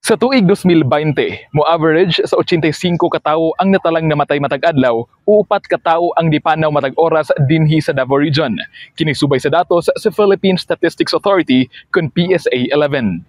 Sa tuig 2020, mo average sa 85 katawo ang natalang namatay matag adlaw, 4 katawo ang dipanaw matag oras dinhi sa Davao Region. Kini subay sa datos sa Philippine Statistics Authority kun PSA 11.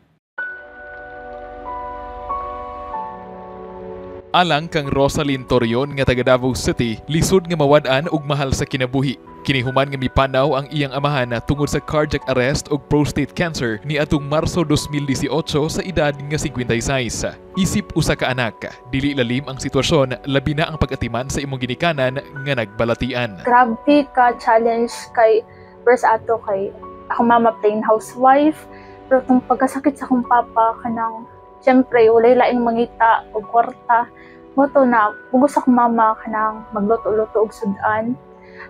Alang kang Rosalyn Torion nga taga Davao City, lisod nga mawad-an og mahal sa kinabuhi. Kinihuman nga mipanaw ang iyang amahan tungod sa cardiac arrest ug prostate cancer niadtong Marso 2018 sa edad nga 56. Isip usa ka anak, dili lalim ang sitwasyon, labi na ang pag-atiman sa imong ginikanan nga nagbalatian. Grabe ka challenge kay first ato kay akong mama plain housewife, pero tong pagkasakit sa akong papa kanang siyempre walay laing mangita og kwarta. Mo to na pugos akong mama kanang magluto-luto og sudan.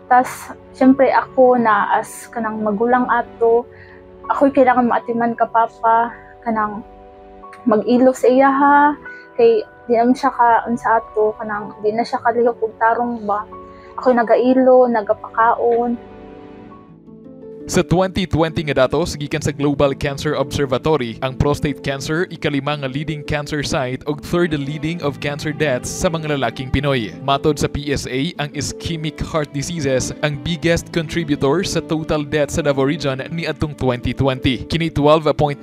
Tas siyempre ako na as kanang magulang ato, ako'y kailangan maatiman ka papa, kanang mag-ilo sa iya ha, kay di naman siya ka unsa ato, kanang di na siya kalihok og tarong ba. Ako'y nagailo, nagapakaon. Sa 2020 nga datos gikan sa Global Cancer Observatory, ang prostate cancer ikalima nga leading cancer site ug third leading of cancer deaths sa mga lalaking Pinoy. Matod sa PSA, ang ischemic heart diseases ang biggest contributor sa total deaths sa Davao Region niadtong 2020. Kini 12.9%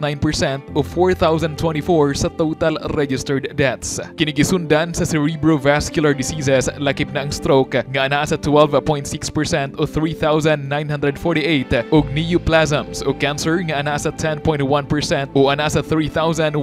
o 4,024 sa total registered deaths. Kini gisundan sa cerebrovascular diseases lakip na ang stroke nga anaa sa 12.6% o 3,948 og neoplasms o cancer nga anaa sa 10.1% o anaa sa 3,164.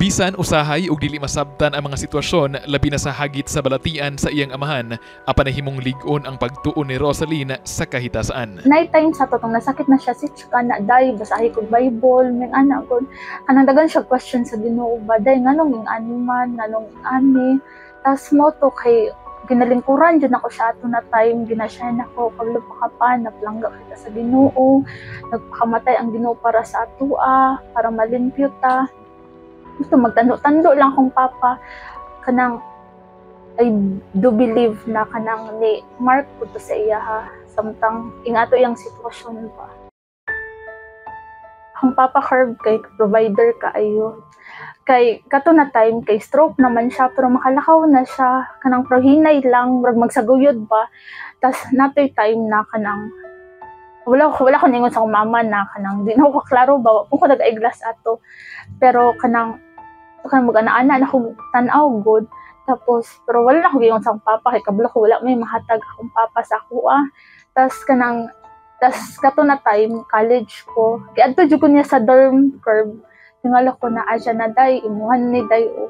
Bisan usahay og dili masabtan ang mga sitwasyon labi na sa hagit sa balatian sa iyang amahan, apan nahimong lig-on ang pagtuon ni Rosalyn sa kahitasaan. Night time sa totong nasakit na siya si Chika na day basahi kog Bible ming ana gud kanang dagan siya question sa Ginoo ba day nganong ing ani man nganong ani tas mo to kay ginalingkuran jud ako siya ato na time ginasya nako kabalo pa ka pa naplangga kita sa Ginoo, nagpakamatay ang Ginoo para sa atoa para malimpyo ta. Gusto magtando-tando lang akong papa kanang I do believe na kanang ni Mark po to sa iya ha samtang ingato iyang sitwasyon ba. Akong papa curve kay provider kaayo. Kay kato na time kay stroke naman siya pero makalakaw na siya kanang prohinay lang murag magsaguyod ba. Tas natoy time na kanang wala ko ningon sa akong mama na kanang di na ako klaro ba kung ko nag-eyeglass ato pero kanang kanang mag-ana-ana na akong tan-aw good. Tapos pero wala na ako giingon sa akong papa kay kabalo ko wala may mahatag akong papa sa ako ah. Tas kanang tas kato na time college ko giadto jud ko niya sa dorm curve. Tingala ko na asya na day, imuhan ni day o.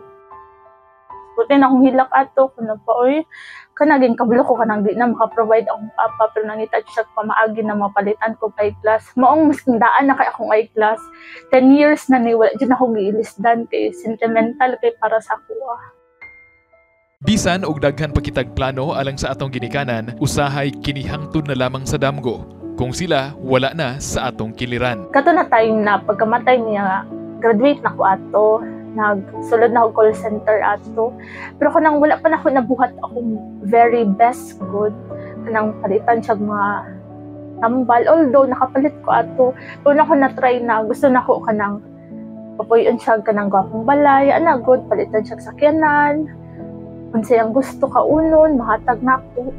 Buti na akong hilak ato, kuno pa oy. Kanaging kabalo ko kanang di na maka-provide akong papa pero nangita siya pamaagi na mapalitan ko eyeglass. Maong masking daan na kay akong eyeglass. 10 years na ni wala jud akong giilisdan kay sentimental kay para sa ako. Bisan og daghan pa kitag plano alang sa atong ginikanan, usahay kinihangtod na lamang sa damgo. Kung sila wala na sa atong kiliran. Kato na time na pagkamatay niya, graduate na ko ato, nagsulod na ako call center ato. Pero kanang wala pa na ako nabuhat akong very best good, kanang palitan siya mga tambal. Although nakapalit ko ato, pero na ako na-try na gusto na ko kanang papuyon siya kanang gwapong balay, ana good, palitan siya sakyanan. Unsay ang gusto kaunon, mahatag na ako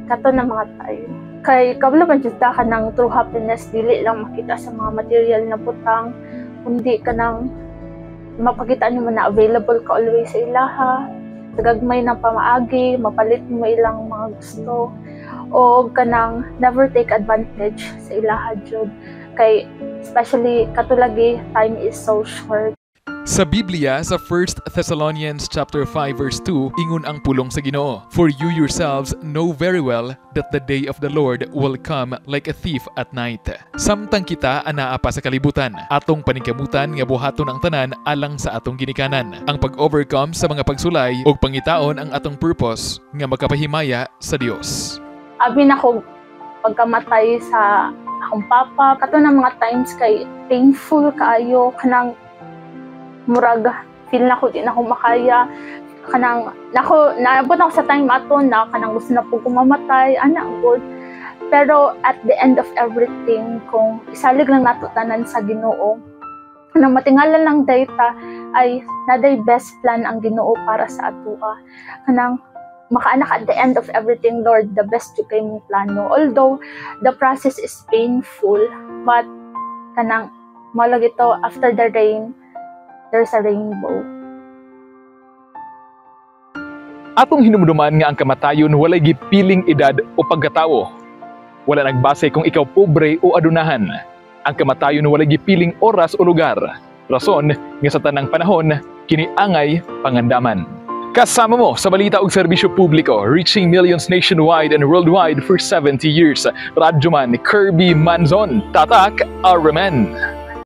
kato na mga tayo. Kay kabalo man jud ta kanang true happiness dili lang makita sa mga material na butang, kundi kanang mapakita nimo na available ka always sa ilaha, tagagmay ng pamaagi, mapalit mo ilang mga gusto, o kanang never take advantage sa ilaha jud. Kay especially katulagi time is so short. Sa Biblia, sa 1 Thessalonians chapter 5 verse 2, ingon ang pulong sa Ginoo, "For you yourselves know very well that the day of the Lord will come like a thief at night." Samtang kita anaa pa sa kalibutan, atong paningkamutan nga buhaton ang tanan alang sa atong ginikanan. Ang pag-overcome sa mga pagsulay ug pangitaon ang atong purpose nga makapahimaya sa Dios. Abi na ko pagkamatay sa akong papa, kato na mga times kay painful kaayo kanang murag feel na ko di na ko makaya kanang nako naabot ako sa time ato na kanang gusto na po kumamatay ana good. Pero at the end of everything, kung isalig lang nato tanan sa Ginoo, Kanang matingala lang data ay naday best plan ang Ginoo para sa atoa. Kanang makaanak at the end of everything, Lord, the best jud kay mong plano. Although the process is painful, but kanang mao lagi to, after the rain, there's a rainbow. Atong hinumduman nga ang kamatayon walay gipiling edad o pagkatawo. Wala nagbase kung ikaw pobre o adunahan. Ang kamatayon walay gipiling oras o lugar. Rason nga sa tanang panahon kini angay pangandaman. Kasama mo sa balita ug serbisyo publiko, reaching millions nationwide and worldwide for 70 years. Radyoman Kirby Manzon, Tatak RMN.